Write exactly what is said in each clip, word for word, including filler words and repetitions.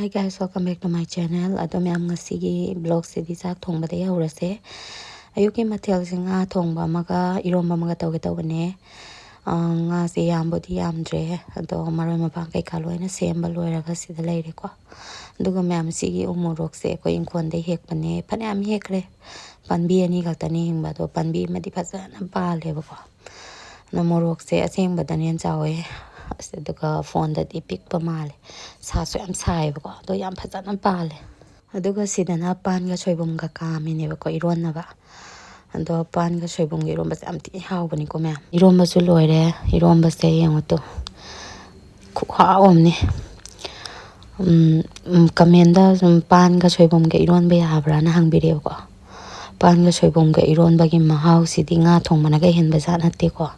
Hi guys, welcome back to my channel. ꯑꯗꯣ ꯃꯌꯥꯝ, ꯉꯁꯤꯒꯤ vlogꯁꯤꯗꯤ ꯆꯥꯛ ꯊꯣꯡꯕꯗꯒꯤ ꯍꯧꯔꯁꯦ꯫ ꯑꯌꯨꯛꯀꯤ ꯃꯊꯦꯜꯁꯦ ꯉꯥ ꯊꯣꯡꯕ ꯑꯃꯒ ꯏꯔꯣꯝꯕ ꯑꯃꯒ ꯇꯧꯒꯦ ꯇꯧꯕꯅꯦ꯫ ꯑ, ꯉꯥꯁꯦ ꯌꯥꯝꯕꯨꯗꯤ ꯌꯥꯝꯗ꯭ꯔꯦ, ꯑꯗꯣ ꯃꯔꯣꯏ ꯃꯄꯥꯡ ꯀꯩꯀꯥ ꯂꯣꯏꯅ ꯁꯦꯝꯕ ꯂꯣꯏꯔꯒ ꯁꯤꯗ ꯂꯩꯔꯦꯀꯣ꯫ ꯑꯗꯨꯒ ꯃꯌꯥꯝ, ꯁꯤꯒꯤ ꯎ ꯃꯣꯔꯣꯛꯁꯦ ꯑꯩꯈꯣꯏ ꯏꯪꯈꯣꯜꯗꯩ ꯍꯦꯛꯄꯅꯦ, ꯐꯅꯌꯥꯝ ꯍꯦꯛꯈ꯭ꯔꯦ꯫ ꯄꯥꯝꯕꯤ ꯑꯅꯤ ꯈꯛꯇꯅꯤ ꯍꯤꯡꯕ, ꯑꯗꯣ ꯄꯥꯝꯕꯤ ꯑꯃꯗꯤ ꯐꯖꯅ ꯄꯥꯜꯂꯦꯕꯀꯣ꯫ ꯑꯗꯣ ꯃꯣꯔꯣꯛꯁꯦ ꯑꯁꯦꯡꯕꯗꯅ ꯍꯦꯟꯅ ꯆꯥꯎꯋꯦ꯫ ꯑꯁ, ꯑꯗꯨꯒ ꯐꯣꯟꯗꯗꯤ ꯄꯤꯛꯄ ꯃꯥꯜꯂꯦ꯫ ꯁꯥꯁꯨ ꯌꯥꯝ ꯁꯥꯏꯌꯦꯕꯀꯣ, ꯑꯗꯣ ꯌꯥꯝ ꯐꯖꯅ ꯄꯥꯜꯂꯦ꯫ ꯑꯗꯨꯒ ꯁꯤꯗꯅ ꯄꯥꯟꯒ ꯁꯣꯏꯕꯨꯝꯒ ꯀꯥꯝꯃꯤꯅꯦꯕꯀꯣ, ꯏꯔꯣꯟꯅꯕ꯫ ꯑꯗꯣ ꯄꯥꯟꯒ ꯁꯣꯏꯕꯨꯝꯒ ꯏꯔꯣꯟꯕꯁꯦ ꯌꯥꯝ ꯊꯤ ꯍꯥꯎꯕꯅꯤꯀꯣ ꯃꯌꯥꯝ꯫ ꯏꯔꯣꯟꯕꯁꯨ ꯂꯣꯏꯔꯦ꯫ ꯏꯔꯣꯟꯕꯁꯦ ꯌꯦꯡꯉꯨ ꯇꯨ, ꯈꯨꯍꯥꯎ ꯑꯃꯅꯤ꯫ ꯎꯝ, ꯎꯝ, commentꯗ ꯁꯨꯝ ꯄꯥꯟꯒ ꯁꯣꯏꯕꯨꯝꯒ ꯏꯔꯣꯟꯕ ꯌꯥꯕ꯭ꯔꯥꯅ ꯍꯪꯕꯤꯔꯛꯑꯦꯕꯀꯣ꯫ ꯄꯥꯟꯒ ꯁꯣꯏꯕꯨꯝꯒ ꯏꯔꯣꯟꯕꯒꯤ ꯃꯍꯥꯎꯁꯤꯗꯤ ꯉꯥ ꯊꯣꯡꯕꯅꯒ ꯍꯦꯟꯕ ꯖꯥꯠ ꯅꯠꯇꯦꯀꯣ꯫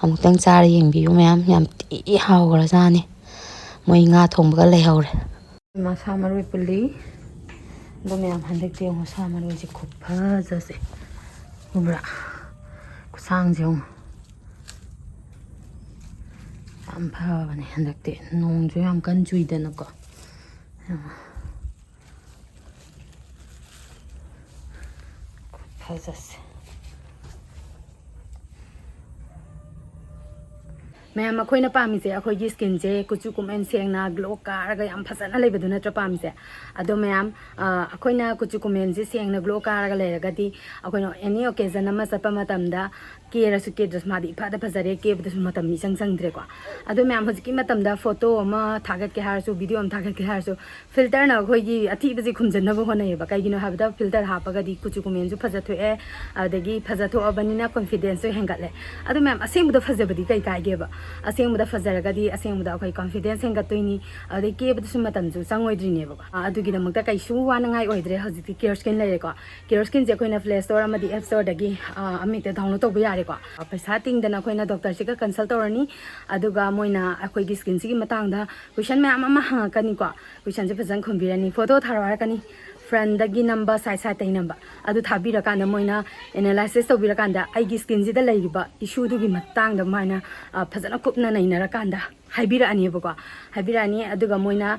ꯑꯃꯨꯛꯇꯪ ꯆꯥꯔ ꯌꯦꯡꯕꯤꯌꯨ ꯃꯌꯥꯝ, ꯌꯥꯝ ꯊꯤ ꯍꯥꯎꯈ꯭ꯔꯖꯥꯠꯅꯤ꯫ ꯃꯣꯏ ꯉꯥ ꯊꯣꯡꯕꯒ ꯂꯩꯍꯧꯔꯦ꯫ ꯃꯥ ꯁꯥ ꯃꯔꯣꯏ ꯄꯨꯜꯂꯤ꯫ ꯑꯗꯣ ꯃꯌꯥꯝ, ꯍꯟꯗꯛꯇꯤ ꯌꯦꯡꯉꯣ, ꯁꯥ ꯃꯔꯣꯏꯁꯦ ꯈꯨꯐꯖꯁꯦ꯫ ꯎꯕ꯭ꯔꯥ? ꯈꯨꯁꯥꯡꯁꯦ ꯌꯦꯡꯉꯣ꯫ ꯌꯥꯝ ꯐꯕꯅꯦ ꯍꯟꯗꯛꯇꯤ꯫ ꯅꯣꯡꯁꯨ ꯌꯥꯝ ꯀꯟꯅ ꯆꯨꯏꯗꯅꯀꯣ꯫ ꯌꯦꯡꯉꯣ꯫ ꯈꯨꯐꯖꯁꯦ꯫ ꯃꯌꯥꯝ, ꯑꯩꯈꯣꯏꯅ ꯄꯥꯝꯃꯤꯁꯦ ꯑꯩꯈꯣꯏꯒꯤ skinꯁꯦ ꯀꯨꯆꯨ ꯀꯨꯃꯦꯟ ꯁꯦꯡꯅ ꯒ꯭ꯂꯣ ꯀꯥꯔꯒ ꯌꯥꯝ ꯐꯖꯅ ꯂꯩꯕꯗꯨ ꯅꯠꯇ꯭ꯔ ꯄꯥꯝꯃꯤꯁꯦ? ꯑꯗꯣ ꯃꯌꯥꯝ, ꯑ, ꯑꯩꯈꯣꯏꯅ ꯀꯨꯆꯨ ꯀꯨꯃꯦꯟꯁꯦ ꯁꯦꯡꯅ ꯒ꯭ꯂꯣ ꯀꯥꯔꯒ ꯂꯩꯔꯒꯗꯤ ꯑꯩꯈꯣꯏꯅ any occasion ꯑꯃ ꯆꯠꯄ ꯃꯇꯝꯗ ꯀꯦꯔꯁꯨ ꯀꯦꯗ꯭ꯔꯁꯨ ꯃꯥꯗꯤ ꯏꯐꯗ ꯐꯖꯔꯦ, ꯀꯦꯕꯗꯁꯨ ꯃꯇꯝ ꯏꯆꯪ ꯆꯪꯗ꯭ꯔꯦꯀꯣ꯫ ꯑꯗꯣ ꯃꯌꯥꯝ, ꯍꯧꯖꯤꯛꯀꯤ ꯃꯇꯝꯗ ꯐꯣꯇꯣ ꯑꯃ ꯊꯥꯒꯠꯀꯦ ꯍꯥꯏꯔꯁꯨ, ꯚꯤꯗꯤꯑꯣ ꯑꯃ ꯊꯥꯒꯠꯀꯦ ꯍꯥꯏꯔꯁꯨ, ꯐꯤꯜꯇꯔꯅ ꯑꯩꯈꯣꯏꯒꯤ ꯑꯊꯤꯕꯁꯦ ꯈꯨꯝꯖꯤꯟꯅꯕ ꯍꯣꯠꯅꯩꯌꯦꯕ꯫ ꯀꯩꯒꯤꯅꯣ ꯍꯥꯏꯕꯗ ꯐꯤꯜꯇꯔ ꯍꯥꯞꯄꯒꯗꯤ ꯀꯨꯆꯨ ꯀꯨꯃꯦꯟꯁꯨ ꯐꯖꯊꯣꯛꯑꯦ, ꯑꯗꯒꯤ ꯐꯖꯊꯣꯛꯑꯕꯅꯤꯅ confidence ꯁꯨ ꯍꯦꯟꯒꯠꯂꯦ꯫ ꯑꯗꯣ ꯃꯌꯥꯝ, ꯑꯁꯦꯡꯕꯗ ꯐꯖꯕꯗꯤ ꯀꯩ ꯀꯥꯏꯒꯦꯕ? ꯑꯁꯦꯡꯕꯗ ꯐꯖꯔꯒꯗꯤ ꯑꯁꯦꯡꯕꯗ ꯑꯩꯈꯣꯏ confidence ꯍꯦꯟꯒꯠꯇꯣꯏꯅꯤ, ꯑꯗꯩ ꯀꯦꯕꯗꯁꯨ ꯃꯇꯝꯁꯨ ꯆꯪꯉꯣꯏꯗ꯭ꯔꯤꯅꯦꯕꯀꯣ꯫ ꯑ, ꯑꯗꯨꯒꯤꯗꯃꯛꯇ ꯀꯩꯁꯨ ꯋꯥꯅꯉꯥꯏ ꯑꯣꯏꯗ꯭ꯔꯦ꯫ ꯍꯧꯖꯤꯛꯇꯤ Care Skin ꯂꯩꯔꯦꯀꯣ꯫ Care Skin ꯁꯦ ꯑꯩꯈꯣꯏꯅ Play Store ꯑꯃꯗꯤ App Store ꯗꯒꯤ, ꯑ, ꯑꯃ ꯍꯦꯛꯇ download ꯇꯧꯕ ꯌꯥꯔꯦꯀꯣ꯫ ꯄꯩꯁꯥ ꯇꯤꯡꯗꯅ ꯑꯩꯈꯣꯏꯅ ꯗꯣꯛꯇꯔꯁꯤꯒ consult ꯇꯧꯔꯅꯤ, ꯑꯗꯨꯒ ꯃꯣꯏꯅ ꯑꯩꯈꯣꯏꯒꯤ skin ꯁꯤꯒꯤ ꯃꯇꯥꯡꯗ question ꯃꯌꯥꯝ ꯑꯃ ꯍꯪꯉꯛꯀꯅꯤꯀꯣ꯫ Question ꯁꯦ ꯐꯖꯅ ꯈꯨꯝꯕꯤꯔꯅꯤ, ꯐꯣꯇꯣ ꯊꯥꯔꯛꯑꯣ ꯍꯥꯏꯔꯛꯀꯅꯤ, ꯐ꯭ꯔꯟꯗꯒꯤ ꯅꯝꯕ, ꯁꯥꯏꯠ ꯁꯥꯏꯠꯇꯒꯤ ꯅꯝꯕ, ꯑꯗꯨ ꯊꯥꯕꯤꯔꯀꯥꯟꯗ ꯃꯣꯏꯅ ꯑꯦꯅꯥꯂꯥꯏꯁꯤꯁ ꯇꯧꯕꯤꯔꯀꯥꯟꯗ ꯑꯩꯒꯤ ꯁ꯭ꯀꯤꯟꯁꯤꯗ ꯂꯩꯔꯤꯕ ꯏꯁꯨꯗꯨꯒꯤ ꯃꯇꯥꯡꯗ ꯃꯥꯅ ꯐꯖꯅ ꯀꯨꯞꯅ ꯅꯩꯅꯔꯀꯥꯟꯗ ꯍꯥꯏꯕꯤꯔꯛꯑꯅꯦꯕꯀꯣ꯫ ꯍꯥꯏꯕꯤꯔꯛꯑꯅꯤ꯫ ꯑꯗꯨꯒ ꯃꯣꯏꯅ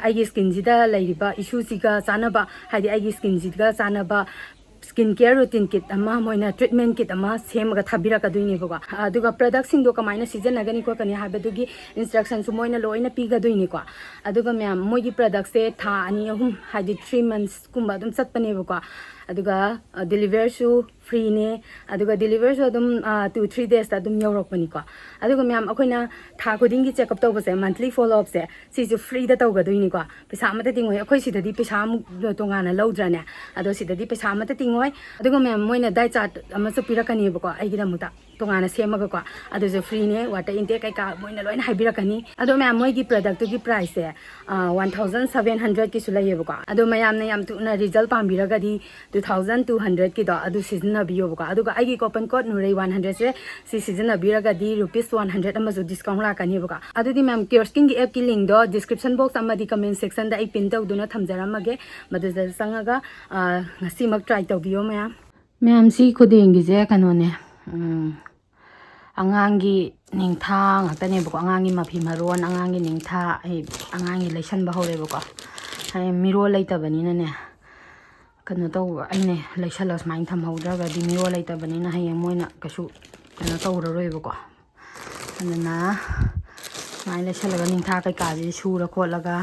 ꯑꯩꯒꯤ ꯁ꯭ꯀꯤꯟꯁꯤꯗ ꯂꯩꯔꯤꯕ ꯏꯁꯨꯁꯤꯒ ꯆꯥꯟꯅꯕ, ꯍꯥꯏꯗꯤ ꯑꯩꯒꯤ ꯁ꯭ꯀꯤꯟꯁꯤꯒ ꯆꯥꯟꯅꯕ ꯁ꯭ꯀꯤꯟ ꯀꯦꯌꯔ ꯔꯨꯇꯤꯟ ꯀꯤꯠ ꯑꯃ, ꯃꯣꯏꯅ ꯇ꯭ꯔꯤꯠꯃꯦꯟ ꯀꯤꯠ ꯑꯃ ꯁꯦꯝꯃꯒ ꯊꯥꯕꯤꯔꯛꯀꯗꯣꯏꯅꯦꯕꯀꯣ꯫ ꯑꯗꯨꯒ ꯄ꯭ꯔꯗꯛꯁꯤꯡꯗꯣ ꯀꯃꯥꯏꯅ ꯁꯤꯖꯤꯟꯅꯒꯅꯤ ꯈꯣꯠꯀꯅꯤ ꯍꯥꯏꯕꯗꯨꯒꯤ ꯏꯟꯁꯇ꯭ꯔꯛꯁꯟꯁꯨ ꯃꯣꯏꯅ ꯂꯣꯏꯅ ꯄꯤꯒꯗꯣꯏꯅꯤꯀꯣ꯫ ꯑꯗꯨꯒ ꯃꯌꯥꯝ, ꯃꯣꯏꯒꯤ ꯄ꯭ꯔꯗꯛꯁꯦ ꯊꯥ ꯑꯅꯤ ꯑꯍꯨꯝ, ꯍꯥꯏꯗꯤ ꯊ꯭ꯔꯤ ꯃꯟꯁꯀꯨꯝꯕ ꯑꯗꯨꯝ ꯆꯠꯄꯅꯦꯕꯀꯣ꯫ ꯑꯗꯨꯒ ꯗꯤꯂꯤꯚꯔꯁꯨ ꯐ꯭ꯔꯤꯅꯦ꯫ ꯑꯗꯨꯒ ꯗꯤꯂꯤꯚꯔꯁꯨ ꯑꯗꯨꯝ ꯇꯨ ꯊ꯭ꯔꯤ ꯗꯦꯖꯇ ꯑꯗꯨꯝ ꯌꯧꯔꯛꯄꯅꯤꯀꯣ꯫ ꯑꯗꯨꯒ ꯃꯌꯥꯝ, ꯑꯩꯈꯣꯏꯅ ꯊꯥ ꯈꯨꯗꯤꯡꯒꯤ ꯆꯦꯛꯑꯞ ꯇꯧꯕꯁꯦ, ꯃꯟꯊꯂꯤ ꯐꯣꯂꯣꯑꯞꯁꯦ, ꯁꯤꯁꯨ ꯐ꯭ꯔꯤꯗ ꯇꯧꯒꯗꯣꯏꯅꯤꯀꯣ꯫ ꯄꯩꯁꯥ ꯑꯃꯠꯇ ꯇꯤꯡꯉꯣꯏ꯫ ꯑꯩꯈꯣꯏ ꯁꯤꯗꯗꯤ ꯄꯩꯁꯥ ꯑꯃꯨꯛ ꯇꯣꯉꯥꯟꯅ ꯂꯧꯗ꯭ꯔꯅꯦ? ꯑꯗꯣ ꯁꯤꯗꯗꯤ ꯄꯩꯁꯥ ꯑꯃꯠꯇ ꯇꯤꯡꯉꯣꯏ꯫ ꯑꯗꯨꯒ ꯃꯌꯥꯝ, ꯃꯣꯏꯅ ꯗꯥꯏꯠ ꯆꯥꯔꯠ ꯑꯃꯁꯨ ꯄꯤꯔꯛꯀꯅꯦꯕꯀꯣ ꯑꯩꯒꯤꯗꯃꯛꯇ, ꯇꯣꯉꯥꯟꯅ ꯁꯦꯝꯃꯒꯀꯣ꯫ ꯑꯗꯨꯁꯨ ꯐ꯭ꯔꯤꯅꯦ꯫ ꯋꯥꯇꯔ ꯏꯟꯇꯦꯛ ꯀꯩꯀꯥ ꯃꯣꯏꯅ ꯂꯣꯏꯅ ꯍꯥꯏꯕꯤꯔꯛꯀꯅꯤ꯫ ꯑꯗꯣ ꯃꯌꯥꯝ, ꯃꯣꯏꯒꯤ ꯄ꯭ꯔꯗꯛꯇꯨꯒꯤ ꯄ꯭ꯔꯥꯏꯁꯁꯦ ꯋꯥꯟ ꯊꯥꯎꯖꯟ ꯁꯚꯦꯟ ꯍꯟꯗ꯭ꯔꯦꯗꯀꯤꯁꯨ ꯂꯩꯌꯦꯕꯀꯣ꯫ ꯑꯗꯣ ꯃꯌꯥꯝꯅ ꯌꯥꯝ ꯊꯨꯅ ꯔꯤꯖꯜ ꯄꯥꯝꯕꯤꯔꯒꯗꯤ ꯇꯨ ꯊꯥꯎꯖꯟ ꯇꯨ ꯍꯟꯗ꯭ꯔꯦꯗꯀꯤꯗꯣ ꯑꯗꯨ ꯁꯤꯖꯤꯟꯅꯕꯤꯌꯣꯕꯀꯣ꯫ ꯑꯗꯨꯒ ꯑꯩꯒꯤ ꯀꯣꯄꯟ ꯀꯣꯗ ꯅꯨꯔꯩ ꯋꯥꯟ ꯍꯟꯗ꯭ꯔꯦꯗꯁꯦ ꯁꯤ ꯁꯤꯖꯤꯟꯅꯕꯤꯔꯒꯗꯤ ꯔꯨꯄꯤꯁ ꯋꯥꯟ ꯍꯟꯗ꯭ꯔꯦꯗ ꯑꯃꯁꯨ ꯗꯤꯁꯀꯥꯎꯟ ꯂꯥꯛꯀꯅꯦꯕꯀꯣ꯫ ꯑꯗꯨꯗꯤ ꯃꯌꯥꯝ, ꯀꯤꯌꯣꯁꯀꯤꯡꯒꯤ ꯑꯦꯞꯀꯤ ꯂꯤꯡꯗꯣ ꯗꯤꯁꯀ꯭ꯔꯤꯞꯁꯟ ꯕꯣꯛꯁ ꯑꯃꯗꯤ ꯀꯃꯦꯟ ꯁꯦꯛꯁꯟꯗ ꯑꯩ ꯄꯤꯟ ꯇꯧꯗꯨꯅ ꯊꯝꯖꯔꯝꯃꯒꯦ꯫ ꯃꯗꯨꯗ ꯆꯪꯉꯒ ꯉꯁꯤꯃꯛ ꯇ꯭ꯔꯥꯏ ꯇꯧꯕꯤꯌꯣ ꯃꯌꯥꯝ꯫ ꯃꯌꯥꯝ, ꯁꯤ ꯈꯨꯗꯦꯡꯒꯤꯁꯦ ꯀꯩꯅꯣꯅꯦ, ꯎꯝ, ꯑꯉꯥꯡꯒꯤ ꯅꯤꯡꯊꯥ ꯉꯥꯛꯇꯅꯦꯕꯀꯣ꯫ ꯑꯉꯥꯡꯒꯤ ꯃꯐꯤ ꯃꯔꯣꯟ, ꯑꯉꯥꯡꯒꯤ ꯅꯤꯡꯊꯥ ꯑꯩ ꯑꯉꯥꯡꯒꯤ ꯂꯩꯁꯟꯕ ꯍꯧꯔꯦꯕꯀꯣ꯫ ꯍꯥꯏꯗꯤ ꯃꯤꯔꯣꯜ ꯂꯩꯇꯕꯅꯤꯅꯅꯦ, ꯀꯩꯅꯣ ꯇꯧꯕ, ꯑꯩꯅ ꯂꯩꯁꯜꯂꯒ ꯁꯨꯃꯥꯏꯅ ꯊꯝꯍꯧꯗ꯭ꯔꯒꯗꯤ ꯃꯤꯔꯣꯜ ꯂꯩꯇꯕꯅꯤꯅ ꯍꯌꯦꯡ ꯃꯣꯏꯅ ꯀꯩꯁꯨ ꯀꯩꯅꯣ ꯇꯧꯔꯔꯣꯏꯕꯀꯣ꯫ ꯑꯗꯨꯅ ꯁꯨꯃꯥꯏꯅ ꯂꯩꯁꯜꯂꯒ ꯅꯤꯡꯊꯥ ꯀꯩꯀꯥꯁꯤ ꯁꯨꯔ ꯈꯣꯠꯂꯒ,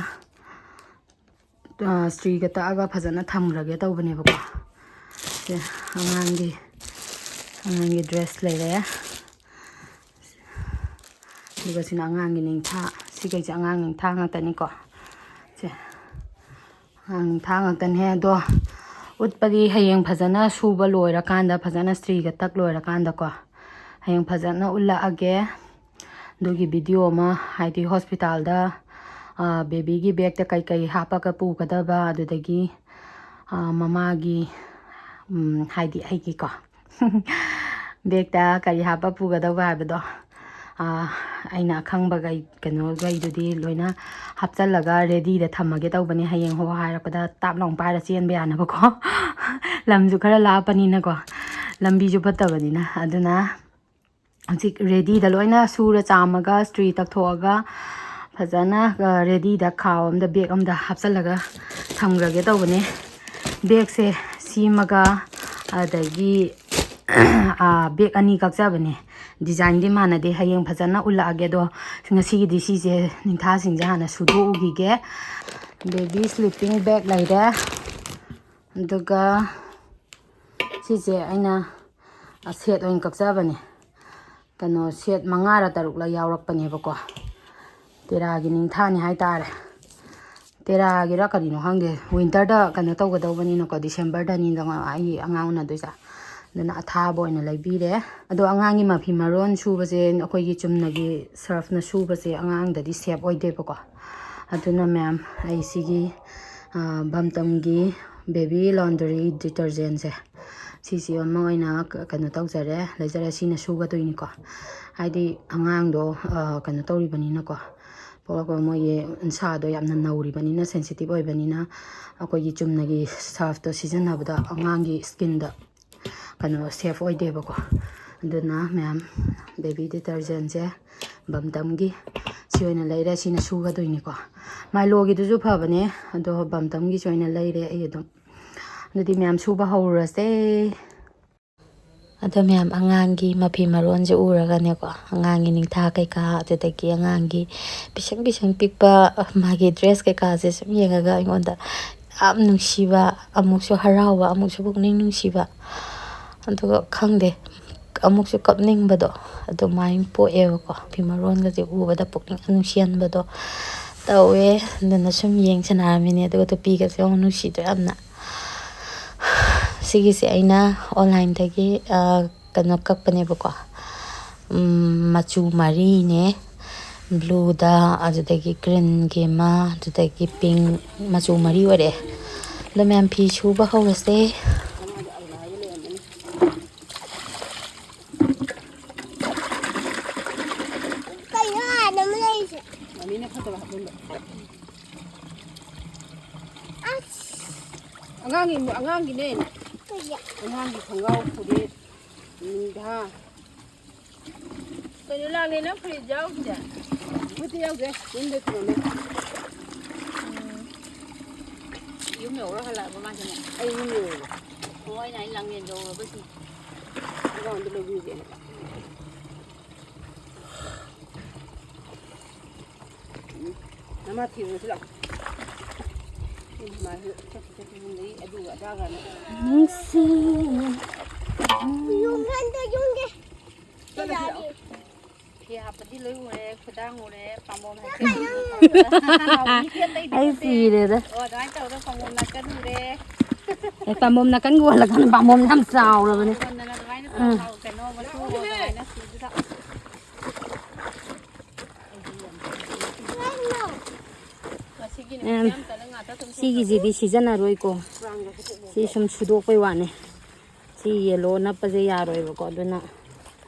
ꯑ, ꯏꯁꯇ꯭ꯔꯤꯒ ꯇꯛꯑꯒ ꯐꯖꯅ ꯊꯝꯈ꯭ꯔꯒꯦ ꯇꯧꯕꯅꯦꯕꯀꯣ꯫ ꯁꯦ ꯑꯉꯥꯡꯒꯤ, ꯑꯉꯥꯡꯒꯤ ꯗ꯭ꯔꯦꯁ ꯂꯩꯔꯦ꯫ ꯑꯗꯨꯒ ꯁꯤꯅ ꯑꯉꯥꯡꯒꯤ ꯅꯤꯡꯊꯥ꯫ ꯁꯤꯈꯩꯁꯦ ꯑꯉꯥꯡ ꯅꯤꯡꯊꯥ ꯉꯥꯛꯇꯅꯤꯀꯣ꯫ ꯁꯦ ꯑꯉꯥꯡ ꯅꯤꯡꯊꯥ ꯉꯥꯛꯇꯅꯦ꯫ ꯑꯗꯣ ꯎꯠꯄꯗꯤ ꯍꯌꯦꯡ ꯐꯖꯅ ꯁꯨꯕ ꯂꯣꯏꯔꯀꯥꯟꯗ, ꯐꯖꯅ ꯏꯁꯇ꯭ꯔꯤꯒ ꯇꯛ ꯂꯣꯏꯔꯀꯥꯟꯗꯀꯣ, ꯍꯌꯦꯡ ꯐꯖꯅ ꯎꯠꯂꯛꯑꯒꯦ꯫ ꯑꯗꯨꯒꯤ ꯚꯤꯗꯤꯑꯣ ꯑꯃ, ꯍꯥꯏꯗꯤ ꯍꯣꯁꯄꯤꯇꯥꯜꯗ, ꯑ, ꯕꯦꯕꯤꯒꯤ ꯕꯦꯛꯇ ꯀꯩꯀꯩ ꯍꯥꯞꯄꯒ ꯄꯨꯒꯗꯕ, ꯑꯗꯨꯗꯒꯤ, ꯑ, ꯃꯃꯥꯒꯤ, ꯎꯝ, ꯍꯥꯏꯗꯤ ꯑꯩꯒꯤꯀꯣ, ꯕꯦꯛꯇ ꯀꯔꯤ ꯍꯥꯞꯄ ꯄꯨꯒꯗꯧꯕ ꯍꯥꯏꯕꯗꯣ, ꯑ, ꯑꯩꯅ ꯑꯈꯪꯕꯈꯩ, ꯀꯩꯅꯣꯈꯩꯗꯨꯗꯤ ꯂꯣꯏꯅ ꯍꯥꯞꯆꯜꯂꯒ readyꯗ ꯊꯝꯃꯒꯦ ꯇꯧꯕꯅꯦ꯫ ꯍꯌꯦꯡ ꯍꯣ ꯍꯥꯏꯔꯛꯄꯗ ꯇꯥꯞ ꯂꯥꯎ ꯄꯥꯏꯔ ꯆꯦꯟꯕ ꯌꯥꯅꯕꯀꯣ꯫ ꯂꯝꯁꯨ ꯈꯔ ꯂꯥꯞꯄꯅꯤꯅꯀꯣ, ꯂꯝꯕꯤꯁꯨ ꯐꯠꯇꯕꯅꯤꯅ꯫ ꯑꯗꯨꯅ ꯍꯧꯖꯤꯛ readyꯗ ꯂꯣꯏꯅ ꯁꯨꯔ ꯆꯥꯝꯃꯒ, ꯏꯁꯇ꯭ꯔꯤ ꯇꯛꯊꯣꯛꯑꯒ, ꯐꯖꯅ, ꯑ, readyꯗ ꯈꯥꯎ ꯑꯝꯗ, bag ꯑꯝꯗ ꯍꯥꯞꯆꯜꯂꯒ ꯊꯝꯈ꯭ꯔꯒꯦ ꯇꯧꯕꯅꯦ꯫ Bagꯁꯦ ꯁꯤꯃꯒ, ꯑꯗꯒꯤ, ꯑ, bag ꯑꯅꯤ ꯀꯛꯆꯕꯅꯦ꯫ Designꯗꯤ ꯃꯥꯟꯅꯗꯦ꯫ ꯍꯌꯦꯡ ꯐꯖꯅ ꯎꯠꯂꯛꯑꯒꯦ꯫ ꯑꯗꯣ ꯉꯁꯤꯒꯤꯗꯤ ꯁꯤꯁꯦ, ꯅꯤꯡꯊꯥꯁꯤꯡꯁꯦ ꯍꯥꯟꯅ ꯁꯨꯗꯣꯛꯎꯈꯤꯒꯦ꯫ Baby sleeping bag ꯂꯩꯔꯦ꯫ ꯑꯗꯨꯒ ꯁꯤꯁꯦ ꯑꯩꯅ set ꯑꯣꯏꯅ ꯀꯛꯆꯕꯅꯦ꯫ ꯀꯩꯅꯣ, set ꯃꯉꯥꯔ ꯇꯔꯨꯛꯂ ꯌꯥꯎꯔꯛꯄꯅꯦꯕꯀꯣ꯫ Terraꯒꯤ ꯅꯤꯡꯊꯥꯅꯤ ꯍꯥꯏꯇꯥꯔꯦ꯫ Terraꯒꯤꯔ ꯀꯔꯤꯅꯣ ꯈꯪꯗꯦ, winterꯗ ꯀꯩꯅꯣ ꯇꯧꯒꯗꯧꯕꯅꯤꯅꯀꯣ, Decemberꯗꯅꯤꯗꯅ ꯑꯩ ꯑꯉꯥꯡ ꯎꯅꯗꯣꯏꯁꯦ꯫ ꯑꯗꯨꯅ ꯑꯊꯥꯕ ꯑꯣꯏꯅ ꯂꯩꯕꯤꯔꯦ꯫ ꯑꯗꯣ ꯑꯉꯥꯡꯒꯤ ꯃꯐꯤ ꯃꯔꯣꯟ ꯁꯨꯕꯁꯦ ꯑꯩꯈꯣꯏꯒꯤ ꯆꯨꯝꯅꯒꯤ surfꯅ ꯁꯨꯕꯁꯦ ꯑꯉꯥꯡꯗꯗꯤ safe ꯑꯣꯏꯗꯦꯕꯀꯣ꯫ ꯑꯗꯨꯅ ꯃꯌꯥꯝ, ꯑꯩ ꯁꯤꯒꯤ, ꯑ, ꯕꯝꯇꯝꯒꯤ baby laundry detergentꯁꯦ, ꯁꯤꯁꯤ ꯑꯃ ꯑꯣꯏꯅ ꯀ-, ꯀꯩꯅꯣ ꯇꯧꯖꯔꯦ, ꯂꯩꯖꯔꯦ꯫ ꯁꯤꯅ ꯁꯨꯒꯗꯣꯏꯅꯤꯀꯣ꯫ ꯍꯥꯏꯗꯤ ꯑꯉꯥꯡꯗꯣ, ꯑ, ꯀꯩꯅꯣ ꯇꯧꯔꯤꯕꯅꯤꯅꯀꯣ, ꯄꯣꯛꯂꯛꯄ ꯃꯣꯏꯒꯤ ꯎꯟꯁꯥꯗꯣ ꯌꯥꯝꯅ ꯅꯧꯔꯤꯕꯅꯤꯅ, sensitive ꯑꯣꯏꯕꯅꯤꯅ, ꯑꯩꯈꯣꯏꯒꯤ ꯆꯨꯝꯅꯒꯤ surfꯇꯣ ꯁꯤꯖꯤꯟꯅꯕꯗ ꯑꯉꯥꯡꯒꯤ skinꯗ ꯀꯩꯅꯣ, safe ꯑꯣꯏꯗꯦꯕꯀꯣ꯫ ꯑꯗꯨꯅ ꯃꯌꯥꯝ, baby detergentꯁꯦ ꯕꯝꯇꯝꯒꯤ ꯁꯤ ꯑꯣꯏꯅ ꯂꯩꯔꯦ꯫ ꯁꯤꯅ ꯁꯨꯒꯗꯣꯏꯅꯤꯀꯣ꯫ Miloꯒꯤꯗꯨꯁꯨ ꯐꯕꯅꯦ, ꯑꯗꯣ ꯕꯝꯇꯝꯒꯤꯁꯨ ꯑꯣꯏꯅ ꯂꯩꯔꯦ ꯑꯩ ꯑꯗꯨꯝ꯫ ꯑꯗꯨꯗꯤ ꯃꯌꯥꯝ ꯁꯨꯕ ꯍꯧꯔꯨꯔꯁꯦ꯫ ꯑꯗꯣ ꯃꯌꯥꯝ, ꯑꯉꯥꯡꯒꯤ ꯃꯐꯤ ꯃꯔꯣꯟꯁꯦ ꯎꯔꯒꯅꯦꯀꯣ, ꯑꯉꯥꯡꯒꯤ ꯅꯤꯡꯊꯥ ꯀꯩꯀꯥ, ꯑꯗꯨꯗꯒꯤ ꯑꯉꯥꯡꯒꯤ ꯄꯤꯁꯪ ꯄꯤꯁꯪ ꯄꯤꯛꯄ ꯃꯥꯒꯤ dress ꯀꯩꯀꯥꯁꯦ ꯁꯨꯝ ꯌꯦꯡꯉꯒ ꯑꯩꯉꯣꯟꯗ ꯌꯥꯝ ꯅꯨꯡꯁꯤꯕ, ꯑꯃꯨꯛꯁꯨ ꯍꯔꯥꯎꯕ, ꯑꯃꯨꯛꯁꯨ ꯄꯨꯛꯅꯤꯡ ꯅꯨꯡꯁꯤꯕ, ꯑꯗꯨꯒ ꯈꯪꯗꯦ, ꯑꯃꯨꯛꯁꯨ ꯀꯞꯅꯤꯡꯕꯗꯣ ꯑꯗꯨꯃꯥꯏꯅ ꯄꯣꯛꯑꯦꯕꯀꯣ꯫ ꯃꯐꯤ ꯃꯔꯣꯟꯒꯁꯦ ꯎꯕꯗ ꯄꯨꯛꯅꯤꯡ ꯌꯥꯝ ꯅꯨꯡꯁꯤꯍꯟꯕꯗꯣ ꯇꯧꯋꯦ꯫ ꯑꯗꯨꯅ ꯁꯨꯝ ꯌꯦꯡ ꯁꯥꯟꯅꯔꯝꯃꯤꯅꯦ꯫ ꯑꯗꯨꯒ ꯇꯨꯄꯤꯒꯁꯦ ꯌꯥꯝ ꯅꯨꯡꯁꯤꯗ꯭ꯔꯣ ꯌꯥꯝꯅ? ꯁꯤꯒꯤꯁꯦ ꯑꯩꯅ onlineꯗꯒꯤ, ꯑ, ꯀꯩꯅꯣ ꯀꯛꯄꯅꯦꯕꯀꯣ꯫ ꯎꯝ, ꯃꯆꯨ ꯃꯔꯤꯅꯦ꯫ Blueꯗ, ꯑꯗꯨꯗꯒꯤ greenꯒꯤ ꯑꯃ, ꯑꯗꯨꯗꯒꯤ pink, ꯃꯆꯨ ꯃꯔꯤ ꯑꯣꯏꯔꯛꯑꯦ꯫ ꯑꯗꯣ ꯃꯌꯥꯝ, ꯐꯤ ꯁꯨꯕ ꯍꯧꯔꯁꯦ꯫ ꯑꯉꯥꯡꯒꯤ, ꯑꯉꯥꯡꯒꯤꯅꯦ꯫ ꯑꯉꯥꯡꯒꯤ ꯈꯣꯡꯒ꯭ꯔꯥꯎ, ꯐꯨꯔꯤꯠ, ꯅꯨꯡꯗꯥ꯫ ꯀꯩꯅꯣ, ꯂꯥꯛꯂꯦ, ꯅꯪ ꯐꯨꯔꯤꯠ ꯌꯥꯎꯗꯦ? ꯐꯨꯔꯤꯠꯇꯤ ꯌꯥꯎꯗꯦ, ꯌꯨꯝꯗ ꯊꯝꯃꯝꯃꯦ꯫ ꯎꯝ꯫ ꯌꯨꯝ ꯌꯧꯔ ꯍꯜꯂꯛꯑꯕ ꯃꯥꯁꯤꯅ? ꯑꯩ ꯌꯨꯝ ꯌꯧꯔꯦ꯫ ꯑꯣ, ꯑꯩꯅ ꯍꯥꯏ ꯂꯥꯡꯂꯦꯟ ꯌꯧꯔꯕ ꯁꯤꯅꯤ꯫ ꯑꯉꯥꯡꯗꯣ ꯂꯧꯕꯤꯒꯦꯅ꯫ ꯎꯝ꯫ ꯅꯃꯥ ꯊꯤꯔꯨꯔꯁꯤ ꯂꯥꯛꯑꯣ꯫ ꯎꯝ, ꯃꯥꯁꯨ ꯆꯠꯈꯤ ꯆꯠꯈꯤ ꯌꯨꯝꯗꯒꯤ ꯑꯗꯨꯒ ꯑꯗꯥꯒꯅ꯫ ꯅꯨꯡꯁꯤ꯫ ꯌꯨꯝꯗ ꯌꯨꯝꯒꯤ꯫ ꯆꯠꯂꯁꯤ ꯂꯥꯛꯑꯣ꯫ ꯐꯤ ꯍꯥꯞꯄꯗꯤ ꯂꯣꯏ ꯎꯔꯦ, ꯈꯨꯗꯥꯡ ꯎꯔꯦ, ꯄꯥꯝꯕꯣꯝ ꯍꯥꯞꯄꯗꯤ ꯎꯔꯦ꯫ ꯑꯩ ꯁꯤꯔꯦꯗ꯫ ꯑꯣ, ꯑꯗꯨꯃꯥꯏꯅ ꯇꯧꯔꯒ ꯄꯥꯝꯕꯣꯝ ꯅꯥꯀꯟ ꯎꯔꯦ꯫ ꯑꯦ, ꯄꯥꯝꯕꯣꯝ ꯅꯥꯀꯟꯒꯤ ꯑꯣꯜꯂꯀꯥꯟꯗ ꯄꯥꯝꯕꯣꯝ ꯌꯥꯝ ꯆꯥꯎꯔꯕꯅꯦ꯫ ꯑꯣꯟꯗꯅ ꯑꯗꯨꯃꯥꯏꯅ ꯎꯝ꯫ ꯇꯧꯔꯒ ꯀꯩꯅꯣ ꯃꯆꯨ ꯑꯗꯨꯃꯥꯏꯅ ꯁꯤꯗ꯫ ꯎꯝ꯫ ꯁꯤꯒꯤꯁꯤꯗꯤ ꯁꯤꯖꯤꯟꯅꯔꯣꯏꯀꯣ꯫ ꯁꯤ ꯁꯨꯝ ꯁꯨꯗꯣꯛꯄꯩ ꯋꯥꯅꯤ꯫ ꯁꯤ ꯌꯦꯂꯣ ꯅꯞꯄꯁꯦ ꯌꯥꯔꯣꯏꯕꯀꯣ, ꯑꯗꯨꯅ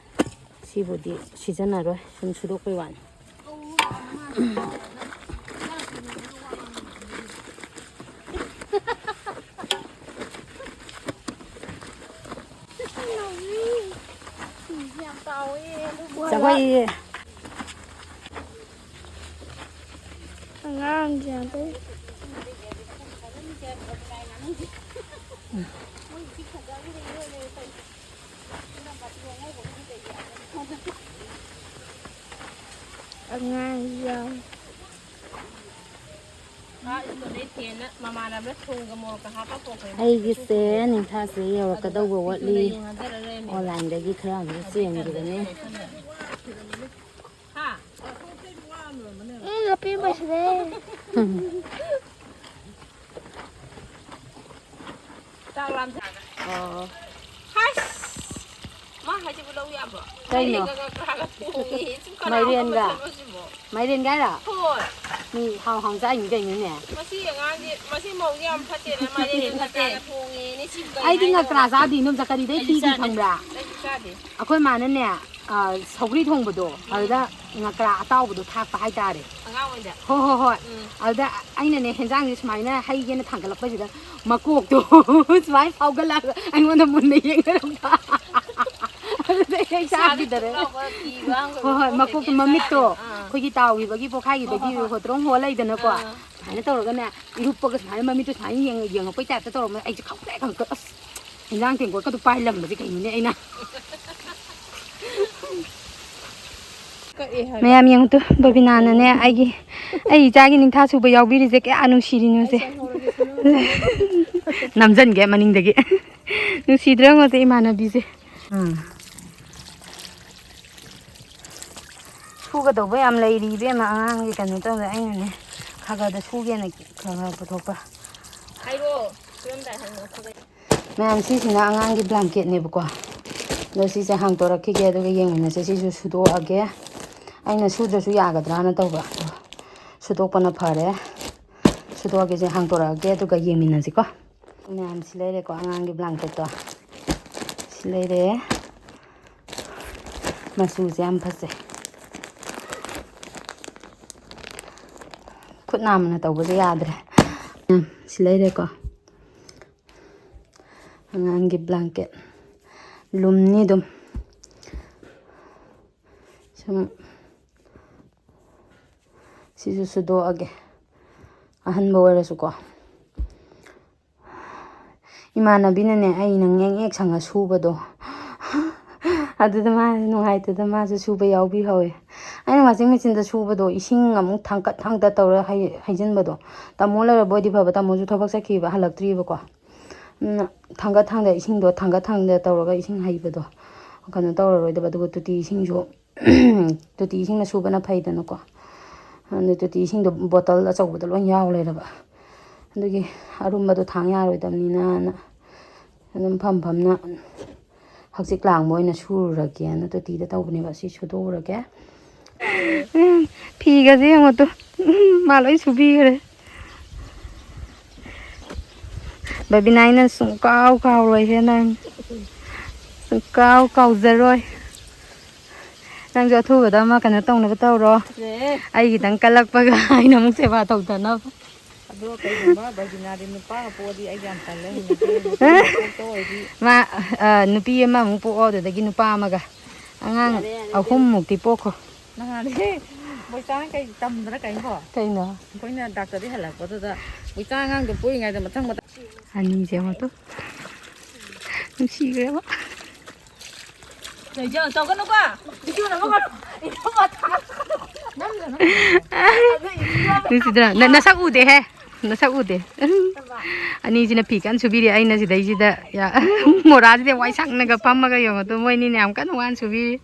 ꯁꯤꯕꯨꯗꯤ ꯁꯤꯖꯤꯟꯅꯔꯣꯏ, ꯁꯨꯝ ꯁꯨꯗꯣꯛꯄꯩ ꯋꯥꯅꯤ꯫ ꯌꯥꯝ ꯆꯥꯎꯋꯦ꯫ ꯑꯉꯥꯡꯁꯦ ꯌꯥꯝ ꯐꯩ꯫ ꯑꯉꯥꯡ ꯌꯥꯎ꯫ ꯑꯥ, ꯁ꯭ꯀꯨꯜꯗꯩ ꯆꯦꯅ ꯃꯃꯥꯟꯅꯕꯗ ꯊꯨꯝꯒ ꯃꯣꯔꯣꯛꯀ ꯍꯥꯞꯄ ꯄꯣꯔꯛꯄꯅꯦ꯫ ꯑꯩꯒꯤꯁꯦ ꯅꯤꯡꯊꯥꯁꯦ ꯌꯧꯔꯛꯀꯗꯧꯕ ꯋꯥꯠꯂꯤ꯫ ꯑꯗꯨꯒ ꯌꯨꯡ ꯍꯥꯟꯖꯜꯂ ꯂꯩꯔꯝꯃꯦ꯫ ꯑꯣꯟꯂꯥꯏꯟꯗꯒꯤ ꯈꯔ ꯑꯃꯁꯨ ꯆꯦꯟꯈꯤꯕꯅꯦ꯫ ꯍꯥ? ꯎꯝ, ꯅꯨꯄꯤ ꯑꯃꯁꯨ ꯂꯩ꯫ ꯆꯥꯛ ꯂꯥꯝ ꯁꯥꯒ꯫ ꯑꯣ꯫ ꯍꯥꯏꯁ! ꯃꯥ ꯍꯥꯏꯁꯤꯕꯨ ꯂꯧ ꯌꯥꯕ꯭ꯔꯣ? ꯀꯩꯅꯣ? ꯃꯥꯏꯔꯦꯟꯒ ꯉꯀ꯭ꯔꯥꯒ ꯊꯣꯡꯉꯦ꯫ ꯁꯤꯕꯨ ꯀꯅꯥ ꯃꯥꯏꯔꯦꯟꯒ? ꯍꯧꯒꯠꯄꯅꯣ ꯁꯤꯕꯣ? ꯃꯥꯏꯔꯦꯟꯒꯥꯏꯔꯣ? ꯍꯣꯏ꯫ ꯃꯤ ꯍꯥꯎ ꯍꯥꯎ ꯆꯥꯏꯅꯤ ꯀꯩꯅꯣꯅꯦ꯫ ꯃꯁꯤ ꯑꯉꯥꯡꯁꯦ, ꯃꯁꯤ ꯃꯧꯁꯦ ꯌꯥꯝ ꯐꯠꯇꯦꯅ ꯃꯥꯏꯔꯦꯟꯒ ꯉꯀ꯭ꯔꯥꯒ ꯊꯣꯡꯉꯦꯅꯦ꯫ ꯁꯤꯕꯨ ꯀꯩ ꯑꯩꯗꯤ ꯍꯥꯏꯅꯣ? ꯉꯀ꯭ꯔꯥ ꯆꯥꯗꯦ, ꯏꯅꯝꯆꯥ, ꯀꯔꯤꯗꯩ ꯑꯩꯗꯤ ꯊꯤꯒꯦ ꯆꯥꯗꯦ꯫ ꯈꯪꯕ꯭ꯔꯥ? ꯑꯩꯗꯤ ꯆꯥꯗꯦ꯫ ꯑꯩꯈꯣꯏ ꯃꯥꯅꯅꯦ, ꯑ, ꯁꯧꯒ꯭ꯔꯤ ꯊꯣꯡꯕꯗꯣ, ꯑꯗꯨꯗ ꯉꯀ꯭ꯔꯥ ꯑꯇꯥꯎꯕꯗꯣ ꯊꯥꯛꯄ ꯍꯥꯏꯇꯥꯔꯦ꯫ ꯑꯉꯥꯡ ꯑꯣꯏꯗ ꯍꯣꯏ ꯍꯣꯏ ꯍꯣꯏ꯫ ꯎꯝ ꯑꯗꯨꯗ ꯑꯩꯅꯅꯦ ꯍꯦꯟꯖꯥꯡꯁꯦ ꯁꯨꯃꯥꯏꯅ ꯍꯩꯒꯦꯅ ꯊꯥꯡꯒꯠꯂꯛꯄꯁꯤꯗ ꯃꯀꯣꯛꯇꯣ ꯁꯨꯃꯥꯏꯅ ꯐꯥꯎꯒꯠꯂꯛꯑꯒ ꯑꯩꯉꯣꯟꯗ ꯃꯨꯟꯅ ꯌꯦꯡꯅꯔꯛꯄ꯫ ꯑꯗꯨꯗꯩ ꯑꯩ ꯏꯁꯥꯗ ꯆꯥꯈꯤꯗꯔꯦ꯫ ꯊꯨꯛ ꯂꯥꯎꯕ ꯀꯤꯕ ꯍꯥꯡꯕ ꯍꯣꯏ ꯍꯣꯏ, ꯃꯀꯣꯛ ꯃꯀꯣꯛꯇꯣ ꯀꯩꯀꯩ ꯃꯃꯤꯠꯇꯣ ꯆꯥꯈꯤꯕ꯫ ꯑꯥ꯫ ꯑꯩꯈꯣꯏꯒꯤ ꯇꯥꯎꯈꯤꯕꯒꯤ ꯄꯣꯛꯈꯥꯏꯈꯤꯕꯒꯤ ꯍꯣꯏ, ꯍꯣꯏ, ꯍꯣꯏ꯫ ꯍꯣꯇ꯭ꯔꯣꯡ ꯍꯣ ꯂꯩꯗꯅꯀꯣ꯫ ꯑꯥ꯫ ꯁꯨꯃꯥꯏꯅ ꯇꯧꯔꯒꯅꯦ, ꯏꯔꯨꯞꯄꯒ ꯁꯨꯃꯥꯏꯅ ꯃꯃꯤꯠꯇꯣ ꯁꯨꯃꯥꯏꯅ ꯌꯦꯡꯉ-, ꯌꯦꯡꯉꯛꯄꯩ ꯇꯥꯏꯞꯇ ꯇꯧꯔꯝꯕ꯫ ꯑꯩꯁꯦ ꯈꯪꯄ꯭ꯔꯦꯛ ꯈꯪꯄ꯭ꯔꯦꯛ, ꯑꯁ, ꯏꯟꯖꯥꯡ ꯇꯦꯡꯀꯣꯠꯀꯗꯣ ꯄꯥꯏ ꯂꯪꯕꯁꯦ ꯀꯩꯅꯣꯅꯦ ꯑꯩꯅ꯫ ꯀꯛꯑꯦ ꯍꯥꯏꯕ꯫ ꯃꯌꯥꯝ ꯌꯦꯡꯉꯨ ꯇꯨ, ꯕꯕꯤꯅꯥꯅꯅꯦ ꯑꯩꯒꯤ, ꯑꯩ ꯏꯆꯥꯒꯤ ꯅꯤꯡꯊꯥ ꯁꯨꯕ ꯌꯥꯎꯕꯤꯔꯤꯁꯦ ꯀꯌꯥ ꯅꯨꯡꯁꯤꯔꯤꯅꯣꯁꯦ꯫ ꯅꯝꯖꯟꯒꯦ ꯃꯅꯤꯡꯗꯒꯤ꯫ ꯅꯨꯡꯁꯤꯗ꯭ꯔꯥ ꯌꯦꯡꯉꯣꯁꯦ ꯏꯃꯥꯟꯅꯕꯤꯁꯦ꯫ ꯎꯝ꯫ ꯁꯨꯒꯗꯧꯕ ꯌꯥꯝ ꯂꯩꯔꯤ ꯏꯕꯦꯝꯃ, ꯑꯉꯥꯡꯒꯤ ꯀꯩꯅꯣ ꯇꯧꯗ ꯑꯩꯅꯅꯦ ꯈꯔ ꯈꯔꯗ ꯁꯨꯒꯦꯅ ꯈꯔ ꯈꯔ ꯄꯨꯊꯣꯛꯄ꯫ ꯍꯥꯏꯔꯛꯑꯣ, ꯁꯨꯔꯝꯗꯥꯏ ꯍꯪꯉꯣ ꯈꯔ ꯈꯔ꯫ ꯃꯌꯥꯝ, ꯁꯤꯁꯤꯅ ꯑꯉꯥꯡꯒꯤ ꯕ꯭ꯂꯥꯡꯀꯦꯠꯅꯦꯕꯀꯣ꯫ ꯑꯗꯣ ꯁꯤꯁꯦ ꯍꯥꯡꯇꯣꯔꯛꯈꯤꯒꯦ, ꯑꯗꯨꯒ ꯌꯦꯡꯃꯤꯟꯅꯁꯦ꯫ ꯁꯤꯁꯨ ꯁꯨꯗꯣꯛꯑꯒꯦ꯫ ꯑꯩꯅ ꯁꯨꯗ꯭ꯔꯁꯨ ꯌꯥꯒꯗ꯭ꯔꯥꯅ ꯇꯧꯕ꯫ ꯑꯗꯣ ꯁꯨꯗꯣꯛꯄꯅ ꯐꯔꯦ꯫ ꯁꯨꯗꯣꯛꯑꯒꯦꯁꯦ, ꯍꯥꯡꯇꯣꯔꯛꯑꯒꯦ, ꯑꯗꯨꯒ ꯌꯦꯡꯃꯤꯟꯅꯁꯤꯀꯣ꯫ ꯃꯌꯥꯝ, ꯁꯤ ꯂꯩꯔꯦꯀꯣ, ꯑꯉꯥꯡꯒꯤ ꯕ꯭ꯂꯥꯡꯀꯦꯠꯇꯣ꯫ ꯁꯤ ꯂꯩꯔꯦ꯫ ꯃꯆꯨꯁꯦ ꯌꯥꯝ ꯐꯖꯩ꯫ ꯈꯨꯠ ꯅꯥꯝꯃꯅ ꯇꯧꯕꯁꯦ ꯌꯥꯗ꯭ꯔꯦ꯫ ꯎꯝ, ꯁꯤ ꯂꯩꯔꯦꯀꯣ꯫ ꯑꯉꯥꯡꯒꯤ ꯕ꯭ꯂꯥꯡꯀꯦꯠ꯫ ꯂꯨꯝꯅꯤ ꯑꯗꯨꯝ꯫ ꯁꯨꯝ ꯁꯤꯁꯨ ꯁꯨꯗꯣꯛꯑꯒꯦ꯫ ꯑꯍꯟꯕ ꯑꯣꯏꯔꯁꯨꯀꯣ꯫ ꯏꯃꯥꯟꯅꯕꯤꯅꯅꯦ ꯑꯩꯅ ꯉꯦꯛ ꯉꯦꯛ ꯁꯪꯉ ꯁꯨꯕꯗꯣ꯫ ꯑꯗꯨꯗ ꯃꯥ ꯅꯨꯡꯉꯥꯏꯇꯗꯅ ꯃꯥꯁꯨ ꯁꯨꯕ ꯌꯥꯎꯕꯤꯍꯧꯋꯦ꯫ ꯑꯩꯅ washing machineꯗ ꯁꯨꯕꯗꯣ ꯏꯁꯤꯡ ꯑꯃꯨꯛ ꯊꯥꯡꯀꯠ ꯊꯥꯡꯗ ꯇꯧꯔ ꯍꯩ-, ꯍꯩꯖꯤꯟꯕꯗꯣ꯫ ꯇꯥꯃꯣ ꯂꯩꯔꯕ ꯑꯣꯏꯗꯤ ꯐꯕ, ꯇꯥꯃꯣꯁꯨ ꯊꯕꯛ ꯆꯠꯈꯤꯕ, ꯍꯜꯂꯛꯇ꯭ꯔꯤꯕꯀꯣ꯫ ꯎꯝ, ꯊꯥꯡꯒꯠ ꯊꯥꯡꯗ ꯏꯁꯤꯡꯗꯣ, ꯊꯥꯡꯒꯠ ꯊꯥꯡꯗ ꯇꯧꯔꯒ ꯏꯁꯤꯡ ꯍꯩꯕꯗꯣ ꯀꯩꯅꯣ ꯇꯧꯔꯔꯣꯏꯗꯕ꯫ ꯑꯗꯨꯒ ꯇꯣꯇꯤ ꯏꯁꯤꯡꯁꯨ, ꯇꯣꯇꯤ ꯏꯁꯤꯡꯅ ꯁꯨꯕꯅ ꯐꯩꯗꯅꯀꯣ꯫ ꯑꯗꯨ ꯇꯣꯇꯤ ꯏꯁꯤꯡꯗꯣ bottle ꯑꯆꯧꯕꯗ ꯂꯣꯏ ꯌꯥꯎ ꯂꯩꯔꯕ꯫ ꯑꯗꯨꯒꯤ ꯑꯔꯨꯝꯕꯗꯣ ꯊꯥꯡ ꯌꯥꯔꯣꯏꯗꯕꯅꯤꯅꯅ ꯑꯗꯨꯝ ꯐꯝ ꯐꯝꯅ ꯍꯛꯆꯤꯛ ꯂꯥꯡꯕ ꯑꯣꯏꯅ ꯁꯨꯔꯨꯔꯒꯦꯅ ꯇꯣꯇꯤꯗ ꯇꯧꯕꯅꯦꯕ꯫ ꯁꯤ ꯁꯨꯗꯣꯛꯎꯔꯒꯦ꯫ ꯎꯝ, ꯐꯤꯒꯁꯦ ꯌꯦꯡꯉꯣ ꯇꯨ꯫ ꯎꯝ, ꯃꯥ ꯂꯣꯏ ꯁꯨꯕꯤꯈ꯭ꯔꯦ꯫ ꯕꯕꯤꯅꯥ, ꯑꯩꯅ ꯁꯨꯡꯀꯥꯎ ꯀꯥꯎꯔꯣꯏꯍꯦ ꯅꯪ꯫ ꯁꯨꯡꯀꯥꯎ ꯀꯥꯎꯖꯔꯣꯏ꯫ ꯅꯪꯁꯨ ꯑꯊꯨꯕꯗ ꯑꯃ ꯀꯩꯅꯣ ꯇꯧꯅꯕ ꯇꯧꯔꯣ꯫ ꯑꯦ꯫ ꯑꯩ ꯈꯤꯇꯪ ꯀꯜꯂꯛꯄꯒ ꯑꯩꯅ ꯑꯃꯨꯛ ꯁꯦꯕꯥ ꯇꯧꯗꯅꯕ꯫ ꯑꯗꯣ ꯀꯩꯒꯨꯝꯕ ꯕꯔꯖꯤꯅꯥꯗꯤ ꯅꯨꯄꯥꯒ ꯄꯣꯛꯑꯗꯤ ꯑꯩꯗꯤ ꯌꯥꯝ ꯇꯜꯂꯦ, ꯍꯧꯖꯤꯛꯇꯤ ꯅꯨꯄꯤ ꯄꯣꯛꯇ ꯑꯣꯏꯗꯤ꯫ ꯃꯥ, ꯑ, ꯅꯨꯄꯤ ꯑꯃꯃꯨꯛ ꯄꯣꯛꯑꯣ, ꯑꯗꯨꯗꯒꯤ ꯅꯨꯄꯥ ꯑꯃꯒ꯫ ꯑꯉꯥꯡ ꯌꯥꯔꯦ, ꯌꯥꯔꯦ, ꯑꯍꯨꯝꯃꯨꯛꯇꯤ ꯄꯣꯛꯈꯣ꯫ ꯅꯍꯥꯟ ꯃꯣꯏꯆꯥꯅ ꯀꯩ ꯇꯝꯗꯅ ꯀꯩꯅꯣ? ꯀꯩꯅꯣ? ꯑꯩꯈꯣꯏꯅ ꯗꯥꯛꯇꯔꯗꯤ ꯍꯜꯂꯛꯄꯗꯨꯗ ꯃꯣꯏꯆꯥ ꯑꯉꯥꯡꯗꯣ ꯄꯣꯛꯏꯉꯩꯗ ꯃꯊꯪ ꯃꯊꯪ꯫ ꯑꯅꯤꯁꯦ ꯌꯦꯡꯉꯣ ꯇꯨ꯫ ꯅꯨꯡꯁꯤꯈ꯭ꯔꯦꯕ꯫ ꯂꯩꯖꯧ, ꯇꯧꯒꯅꯨꯀꯣ꯫ ꯚꯤꯗꯤꯑꯣ ꯅꯝꯃꯛꯀꯅꯨ꯫ ꯏꯊꯧ ꯃꯊꯥ ꯁꯥꯒꯅꯨ꯫ ꯅꯝꯗ꯭ꯔꯣ, ꯅꯝꯗ꯭ꯔꯣ? ꯑꯗꯨ ꯏꯊꯧ ꯅꯨꯡꯁꯤꯗ꯭ꯔꯥ? ꯅ-, ꯅꯁꯛ ꯎꯗꯦꯍꯦ꯫ ꯅꯁꯛ ꯎꯗꯦ꯫ ꯑꯅꯤꯁꯤꯅ ꯐꯤ ꯀꯟꯅ ꯁꯨꯕꯤꯔꯤ꯫ ꯑꯩꯅ ꯁꯤꯗꯩꯁꯤꯗ ꯌꯥ-, ꯃꯣꯔꯥꯁꯤꯗ ꯋꯥꯏ ꯁꯪꯅꯒ ꯐꯝꯃꯒ ꯌꯦꯡꯉꯣ꯫ ꯑꯗꯨ ꯃꯣꯏꯅꯤꯅ ꯌꯥꯝ ꯀꯟꯅ ꯋꯥꯅ ꯁꯨꯕꯤꯔꯤ꯫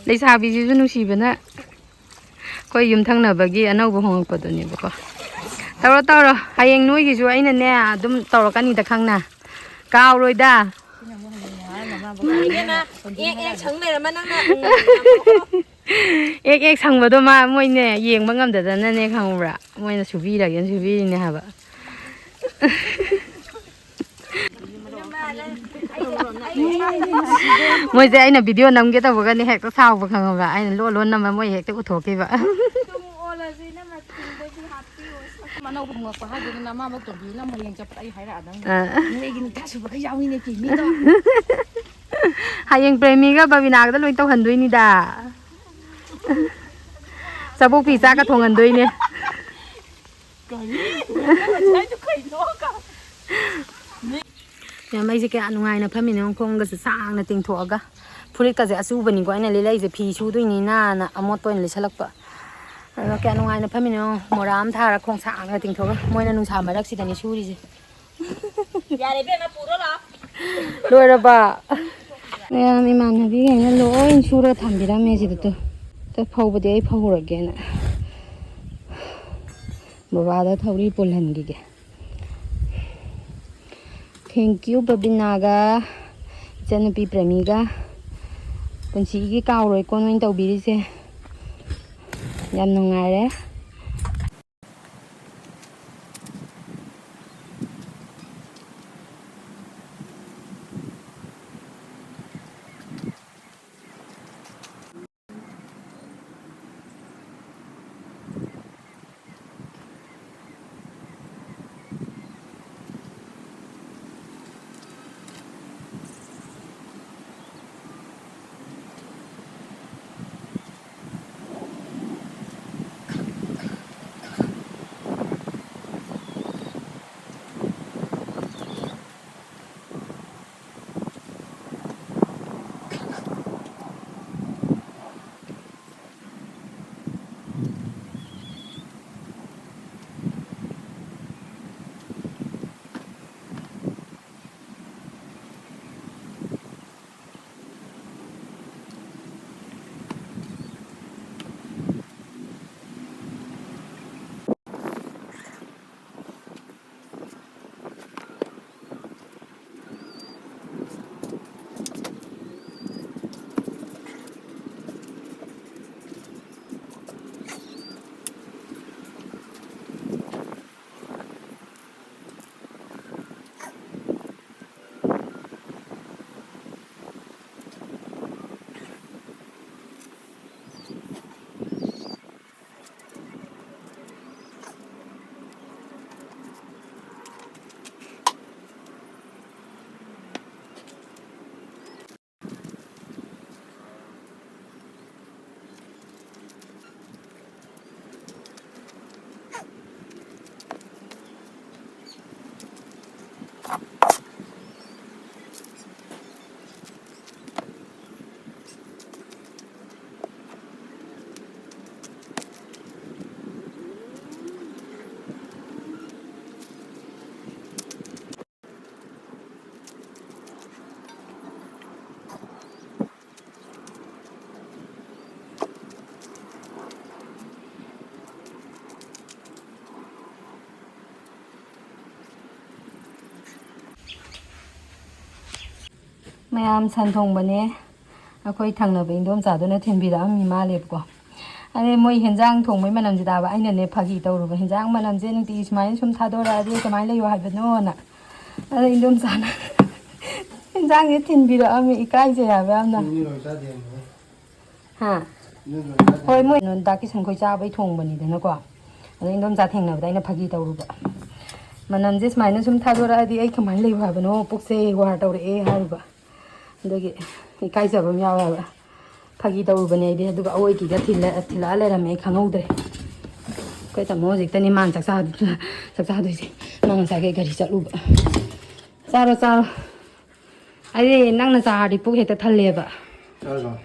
ꯂꯩꯁꯥꯕꯤꯁꯤꯁꯨ ꯅꯨꯡꯁꯤꯕꯅ꯫ ꯑꯩꯈꯣꯏ ꯌꯨꯝꯊꯪꯅꯕꯒꯤ ꯑꯅꯧꯕ ꯍꯣꯡꯉꯛꯄꯗꯨꯅꯦꯕꯀꯣ꯫ ꯇꯧꯔꯣ, ꯇꯧꯔꯣ꯫ ꯍꯌꯦꯡ ꯅꯣꯏꯒꯤꯁꯨ ꯑꯩꯅꯅꯦ ꯑꯗꯨꯝ ꯇꯧꯔꯛꯀꯅꯤꯗ ꯈꯪꯅ꯫ ꯀꯥꯎꯔꯣꯏꯗ꯫ ꯏꯕꯦꯝꯃ, ꯑꯦꯛ, ꯑꯦꯛ ꯁꯪ ꯂꯩꯔꯝꯃ ꯅꯪꯅ, ꯎꯝ, ꯑꯦꯛ, ꯑꯦꯛ ꯁꯪꯕꯗꯣ ꯃꯥ, ꯃꯣꯏꯅꯦ ꯌꯦꯡꯕ ꯉꯝꯗꯗꯅꯅꯦ, ꯈꯪꯕ꯭ꯔꯥ? ꯃꯣꯏꯅ ꯁꯨꯕꯤꯔꯒꯦꯅ ꯁꯨꯕꯤꯔꯤꯅꯦ ꯍꯥꯏꯕ꯫ ꯃꯣꯏꯁꯦ ꯑꯩꯅ ꯚꯤꯗꯤꯑꯣ ꯅꯝꯒꯦ ꯇꯧꯕꯒꯅꯦ ꯍꯦꯛꯇ ꯁꯥꯎꯕ, ꯈꯪꯉꯕ꯭ꯔꯥ? ꯑꯩꯅ ꯂꯣꯟ ꯂꯣꯟ ꯅꯝꯃ ꯃꯣꯏ ꯍꯦꯛꯇ ꯎꯊꯣꯛꯈꯤꯕ꯫ ꯑꯅꯧꯕ ꯍꯣꯡꯉꯛꯄ ꯍꯥꯏꯗꯨꯅ ꯅꯃꯥꯃꯛ ꯇꯣꯝꯕꯤꯅ ꯑꯃꯨꯛ ꯍꯌꯦꯡ ꯆꯠꯄꯗ ꯑꯩ ꯍꯥꯏꯔꯛꯑꯗꯝꯅꯤ꯫ ꯑꯥ꯫ ꯅꯣꯏꯒꯤ ꯅꯨꯄꯥ ꯁꯨꯕꯒ ꯌꯥꯎꯏꯅꯦ ꯐꯤ ꯃꯤꯗꯣ꯫ ꯍꯌꯦꯡ ꯄ꯭ꯔꯦꯃꯤꯒ ꯕꯕꯤꯅꯥꯒꯗ ꯂꯣꯏ ꯇꯧꯍꯟꯗꯣꯏꯅꯤꯗ꯫ ꯆꯥꯕꯣꯛꯄꯤ ꯆꯥꯛꯀ ꯊꯣꯡꯍꯟꯗꯣꯏꯅꯦ꯫ ꯀꯔꯤ? ꯅꯪ ꯉꯁꯥꯏꯗꯣ ꯀꯩꯅꯣ? ꯃꯌꯥꯝ, ꯑꯩꯁꯦ ꯀꯌꯥ ꯅꯨꯡꯉꯥꯏꯅ ꯐꯝꯃꯤꯅꯣ, ꯈꯣꯡꯒꯁꯦ ꯁꯥꯡꯅ ꯇꯤꯡꯊꯣꯛꯑꯒ꯫ ꯐꯨꯔꯤꯠꯀꯁꯦ ꯑꯆꯨꯕꯅꯤꯀꯣ ꯑꯩꯅ ꯂꯤꯠꯂꯛꯏꯁꯦ, ꯐꯤ ꯁꯨꯗꯣꯏꯅꯤꯅꯅ ꯑꯃꯣꯠꯄ ꯑꯣꯏꯅ ꯂꯤꯠꯁꯜꯂꯛꯄ꯫ ꯑꯗꯣ ꯀꯌꯥ ꯅꯨꯡꯉꯥꯏꯅ ꯐꯝꯃꯤꯅꯣ, ꯃꯣꯔꯥ ꯑꯃ ꯊꯥꯔ ꯈꯣꯡ ꯁꯥꯡꯅ ꯇꯤꯡꯊꯣꯛꯑꯒ꯫ ꯃꯣꯏꯅ ꯅꯨꯡꯁꯥ ꯃꯔꯛꯁꯤꯗꯅꯤ ꯁꯨꯔꯤꯁꯦ꯫ ꯌꯥꯔꯦ ꯏꯕꯦꯝꯃ, ꯄꯨꯔꯣ ꯂꯥꯛꯑꯣ꯫ ꯂꯣꯏꯔꯕ? ꯃꯌꯥꯝ ꯏꯃꯥꯟꯅꯕꯤꯈꯩꯅ ꯂꯣꯏ ꯁꯨꯔ ꯊꯝꯕꯤꯔꯝꯃꯦ ꯁꯤꯗ꯫ ꯇꯨ, ꯇꯨ ꯐꯧꯕꯗꯤ ꯑꯩ ꯐꯧꯔꯒꯦꯅ ꯕꯕꯥꯗ ꯊꯧꯔꯤ ꯄꯨꯜꯍꯟꯈꯤꯒꯦ꯫ Thank you, ꯕꯕꯤꯅꯥꯒ ꯏꯆꯟꯅꯨꯄꯤ ꯄ꯭ꯔꯦꯃꯤꯒ꯫ ꯄꯨꯟꯁꯤꯒꯤ ꯀꯥꯎꯔꯣꯏꯀꯣ ꯅꯣꯏꯅ ꯇꯧꯕꯤꯔꯤꯁꯦ꯫ ꯌꯥꯝ ꯅꯨꯡꯉꯥꯏꯔꯦ꯫ ꯃꯌꯥꯝ, ꯁꯟ ꯊꯣꯡꯕꯅꯦ꯫ ꯑꯩꯈꯣꯏ ꯊꯪꯅꯕ ꯏꯟꯗꯣꯝꯆꯥꯗꯨꯅ ꯊꯤꯟꯕꯤꯔꯛꯑꯝꯃꯤ ꯃꯥꯜꯂꯦꯕꯀꯣ꯫ ꯑꯗꯩ ꯃꯣꯏ ꯍꯦꯟꯖꯥꯡ ꯊꯣꯡꯕꯩ ꯃꯅꯝꯁꯦ ꯇꯥꯕ, ꯑꯩꯅꯅꯦ ꯐꯥꯒꯤ ꯇꯧꯔꯨꯕ, "ꯍꯦꯟꯖꯥꯡ ꯃꯅꯝꯁꯦ ꯅꯨꯡꯇꯤꯒꯤ ꯁꯨꯃꯥꯏꯅ ꯁꯨꯝ ꯊꯥꯗꯣꯔꯛꯑꯗꯤ ꯀꯃꯥꯏꯅ ꯂꯩꯌꯣ ꯍꯥꯏꯕꯅꯣꯅ?" ꯑꯗ ꯏꯟꯗꯣꯝꯆꯥꯅ ꯍꯦꯟꯖꯥꯡꯁꯦ ꯊꯤꯟꯕꯤꯔꯛꯑꯝꯃꯤ꯫ ꯏꯀꯥꯏꯖꯩ ꯍꯥꯏꯕ ꯌꯥꯝꯅ꯫ ꯃꯤ ꯂꯣꯏ ꯆꯥꯗꯦ ꯍꯥꯏꯕꯅꯦ꯫ ꯍꯥ? ꯃꯤ ꯂꯣꯏ ꯆꯥꯗꯦ ꯍꯣꯏ, ꯃꯣꯏ ꯍꯥꯏꯕꯅꯦ꯫ ꯗꯥ ꯀꯤꯁꯟꯈꯣꯏ ꯆꯥꯕꯩ ꯊꯣꯡꯕꯅꯤꯗꯅꯀꯣ꯫ ꯑꯗ ꯏꯟꯗꯣꯝꯆꯥ ꯊꯦꯡꯅꯕꯗ ꯑꯩꯅ ꯐꯥꯒꯤ ꯇꯧꯔꯨꯕ, "ꯃꯅꯝꯁꯦ ꯁꯨꯃꯥꯏꯅ ꯁꯨꯝ ꯊꯥꯗꯣꯔꯛꯑꯗꯤ ꯑꯩ ꯀꯃꯥꯏꯅ ꯂꯩꯌꯣ ꯍꯥꯏꯕꯅꯣ? ꯄꯨꯛꯁꯦ ꯋꯥꯔ ꯇꯧꯔꯛꯑꯦ" ꯍꯥꯏꯔꯨꯕ꯫ ꯑꯗꯒꯤ ꯏꯀꯥꯏꯖꯕ ꯑꯃ ꯌꯥꯎꯋꯦꯕ꯫ ꯐꯥꯒꯤ ꯇꯧꯔꯨꯕꯅꯦ ꯑꯩꯗꯤ, ꯑꯗꯨꯒ ꯑꯋꯣꯏꯒꯤꯒ ꯊꯤꯜꯂ-, ꯊꯤꯜꯂꯛꯑ ꯂꯩꯔꯝꯃꯦ, ꯑꯩ ꯈꯪꯍꯧꯗ꯭ꯔꯦ꯫ ꯑꯩꯈꯣꯏ ꯇꯥꯃꯣ ꯍꯧꯖꯤꯛꯇꯅꯤ ꯃꯥꯅ ꯆꯥꯛ ꯆꯥ-, ꯆꯥꯛ ꯆꯥꯗꯣꯏꯁꯦ꯫ ꯃꯥ ꯉꯁꯥꯏꯈꯩ ꯒꯥꯔꯤ ꯆꯠꯂꯨꯕ꯫ ꯆꯥꯔꯣ, ꯆꯥꯔꯣ꯫ ꯑꯩꯗꯤ ꯅꯪꯅ ꯆꯥꯔꯗꯤ ꯄꯨꯛ ꯍꯦꯛꯇ ꯊꯜꯂꯦꯕ꯫ ꯆꯥꯔꯣ, ꯆꯥꯔꯣ꯫